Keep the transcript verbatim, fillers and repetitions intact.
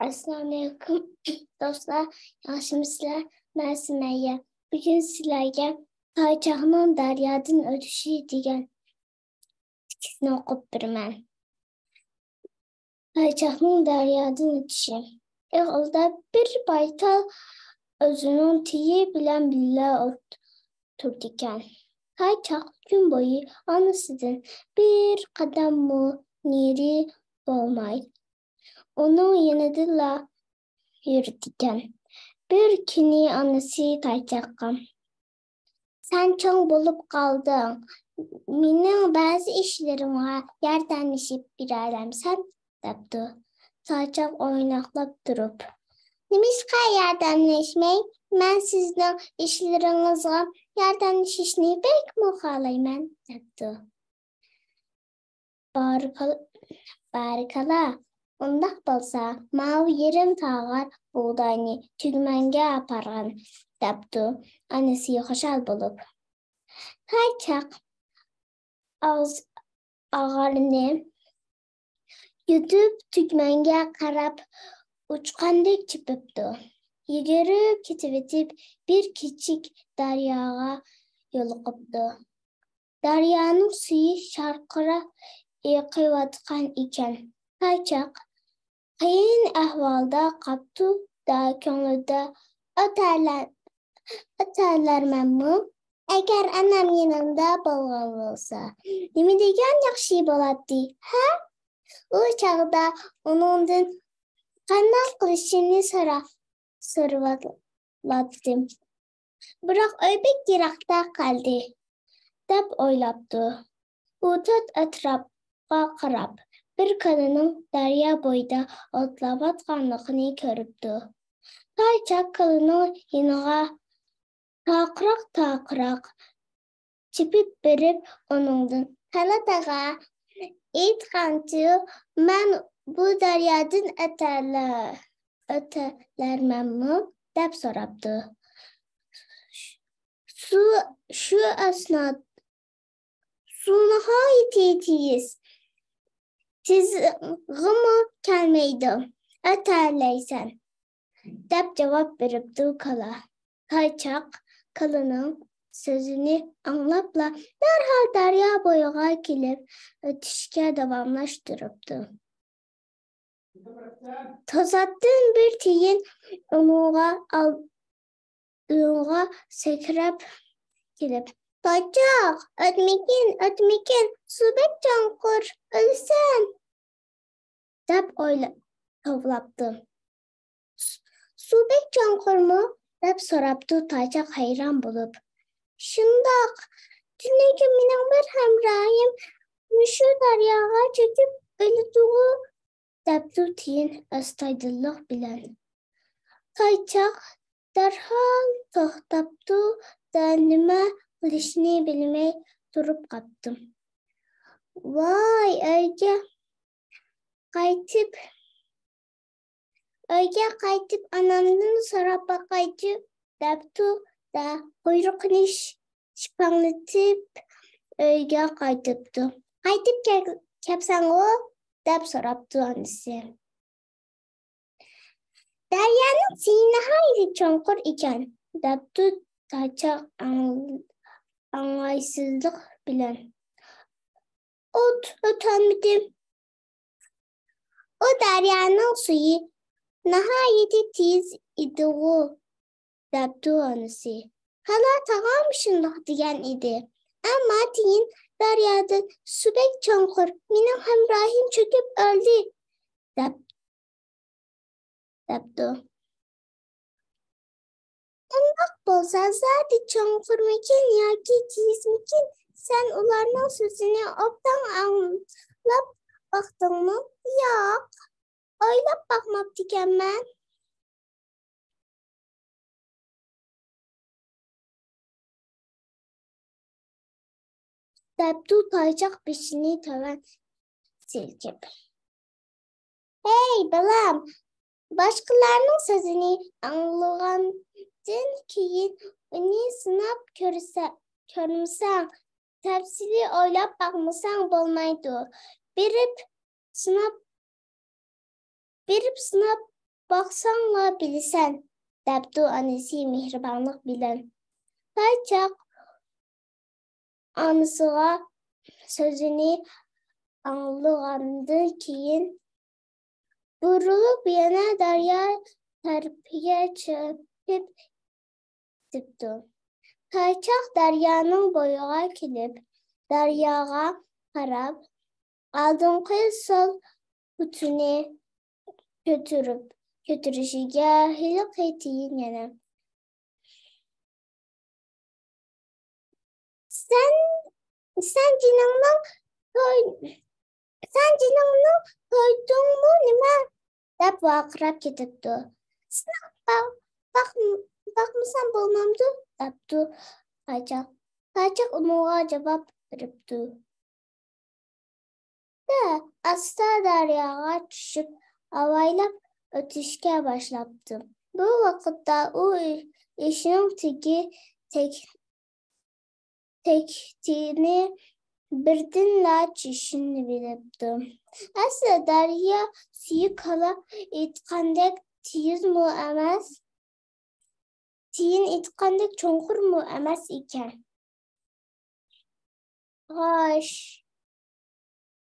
ئەسسالامۇئەلەيكۇم دوستلار، ياخشىمۇسىلەر؟ مەن سۈمەييە. بۈگۈن سىلەرگە تايچاقنىڭ دەريادىن ئۆتۈشى دېگەن تېكىستنى ئوقۇپ بېرىمەن. تايچاقنىڭ دەريادىن ئۆتۈشى. ئېغىلدا بىر بايتال ئۆزىنىڭ تېيى بىلەن بىللە ئولتۇرىدىكەن. تايچاق كۈن بويى ئانىسىدىن بىر قەدەممۇ نېرى بولماي، ئۇنىڭ يېنىدىلا يۈرىدىكەن. بىر كۈنى ئانىسى تايچاققا، «سەن چوڭ بولۇپ قالدىڭ، مېنىڭ بەزى ئىشلىرىمغا ياردەملىشىپ بېرەلەمسەن؟» دەپتۇ. تايچاق ئويناقلاپ تۇرۇپ، «نېمىشقا ياردەملەشمەي؟ مەن سىزنىڭ ئىشلىرىڭىزغا ياردەملىشىشنى بەكمۇ خالايمەن» دەپتۇ. بارىكال-، بارىكاللا، ئۇنداق بولسا، ماۋۇ يېرىم تاغار بۇغداينى تۈگمەنگە ئاپارغىن، دەپتۇ ئانىسى خۇشال بولۇپ. تايچاق ئاغز-، ئاغارنى يۇتۇپ تۈگمەنگە قاراپ ئۇچقاندەك چېپىپتۇ. يۈگۈرۈپ كېتىۋېتىپ، بىر كىچىك دەرياغا يولۇقۇپتۇ. دەريانىڭ سۈيى شارقىراپ ئېقىۋاتقان ئىكەن. تايچاق قىيىن ئەھۋالدا قاپتۇ-دا، كۆڭلىدە، «ئۆتەلەر-، ئۆتەلەرمەنمۇ؟ ئەگەر ئانام يېنىمدا بولغان بولسا، نېمە دېگەن ياخشى بولاتتى، ھە؟» ئۇ چاغدا ئۇنىڭدىن قانداق قىلىشىنى سورا-، سورىۋاتاتتىم. بىراق ئۆي بەك يىراقتا قالدى، دەپ ئويلاپتۇ. ئۇ تۆت ئەتراپقا قاراپ، بىر كالىنىڭ دەريا بويىدا ئوتلاۋاتقانلىقىنى كۆرۈپتۇ. تايچاق كالىنىڭ يېنىغا تاقىراق-تاقىراق چېپىپ بېرىپ ئۇنىڭدىن، «كالا تاغا، ئېيتقانچۇ، مەن بۇ دەريادىن ئۆتەلە-، ئۆتەلەرمەنمۇ؟» دەپ سوراپتۇ. سۇ، شۇ ئەسنادا، «سۇ ناھايىتى تېز، تېزىغىمۇ كەلمەيدۇ، ئۆتەلەيسەن» دەپ جاۋاب بېرىپتۇ كالا. تايچاق كالىنىڭ سۆزىنى ئاڭلاپلا دەرھال دەريا بويىغا كېلىپ ئۆتۈشكە داۋاملاشتۇرۇپتۇ. توساتتىن بىر تىيىن ئۇنىڭغا ئال-، ئۇنىڭغا سەكرەپ كېلىپ، «تايچاق، ئۆتمىگىن، ئۆتمىگىن، سۇ بەك چوڭقۇر، ئۆلىسەن!» دەپ ئويلا-، توۋلاپتۇ. «سۇ بەك چوڭقۇرمۇ؟» دەپ سوراپتۇ تايچاق ھەيران بولۇپ. «شۇنداق، تۈنۈگۈن مېنىڭ بىر ھەمراھىم مۇشۇ دەرياغا چۆكۈپ ئۆلىدىغۇ» دەپتۇ تىيىن ئەستايىدىللىق بىلەن. تايچاق دەرھال توختاپتۇ-دە، نېمە قىلىشنى بىلمەي تۇرۇپ قاپتۇ. «ۋاي، ئۆيگە قايتىپ، ئۆيگە قايتىپ ئانامدىن سوراپ باقايچۇ» دەپتۇ-دە، قۇيرۇقىنى ش-، شىپاڭلىتىپ ئۆيگە قايتىپتۇ. «قايتىپ كەل-، كەپسەنغۇ؟» دەپ سوراپتۇ ئانىسى. «دەريانىڭ سۈيى ناھايىتى چوڭقۇر ئىكەن» دەپتۇ تايچاق ئاڭ-، ئاڭلايسىزلىق بىلەن. «ئوت، ئۆتەلمىدىم. ئۇ دەريانىڭ سۈيى ناھايىتى تېز ئىدىغۇ» دەپتۇ ئانىسى. «كالا تاغام شۇنداق دېگەن ئىدى. ئەمما تىيىن دەريادىن سۇ بەك چوڭقۇر، مېنىڭ ھەمراھىم چۆكۈپ ئۆلدى» دەپ، دەپتۇ. «ئۇنداق بولسا، زادى چوڭقۇرمىكىن ياكى تېزمىكىن؟ سەن ئۇلارنىڭ سۆزىنى ئوبدان ئاڭلاپ باقتىڭمۇ؟» «ياق، ئويلاپ باقماپتىكەنمەن» دەپتۇ تايچاق بېشىنى تۆۋەن سىلكىپ. «ھەي، بالام، باشقىلارنىڭ سۆزىنى ئاڭلىغاندىن كېيىن ئۇنى سىناپ كۆرسە-، كۆرمىسەڭ، تەپسىلىي ئويلاپ باقمىساڭ بولمايدۇ. بېرىپ سىناپ، بېرىپ سىناپ باقساڭلا بىلىسەن، دەپتۇ ئانىسى مېھرىبانلىق بىلەن. تايچاق ئانىسىغا سۆزىنى ئاڭلىغاندىن كېيىن، بۇرۇلۇپ يەنە دەريا تەرىپىگە چېپىپ كېتىپتۇ. تايچاق دەريانىڭ بويىغا كېلىپ، دەرياغا قاراپ، ئالدىنقى سول پۇتىنى كۆتۈرۈپ، كۆتۈرۈشىگە ھېلىقى تىيىن يەنە، سەن، سەن جېنىڭنىڭ توي-، سەن جېنىڭنىڭ تويدۇڭمۇ نېمە؟ دەپ ۋارقىراپ كېتىپتۇ. سىناپ باق-، باق-، باقمىسام بولمامدۇ؟ دەپتۇ تايچاق. تايچاق ئۇنىڭغا جاۋاب بېرىپتۇ. ئاستا دەرياغا چۈشۈپ، ئاۋايلاپ ئۆتۈشكە باشلاپتۇ. بۇ ۋاقىتتا ئۇ ئىشىنىڭ تېگى تەك-، تەكتىنى بىردىنلا چۈشىنىۋېلىپتۇ. ئەسلى دەريا سۈيى كالا ئېيتقاندەك تېيىزمۇ ئەمەس، تىيىن ئېيتقاندەك چوڭقۇرمۇ ئەمەس ئىكەن. خوش،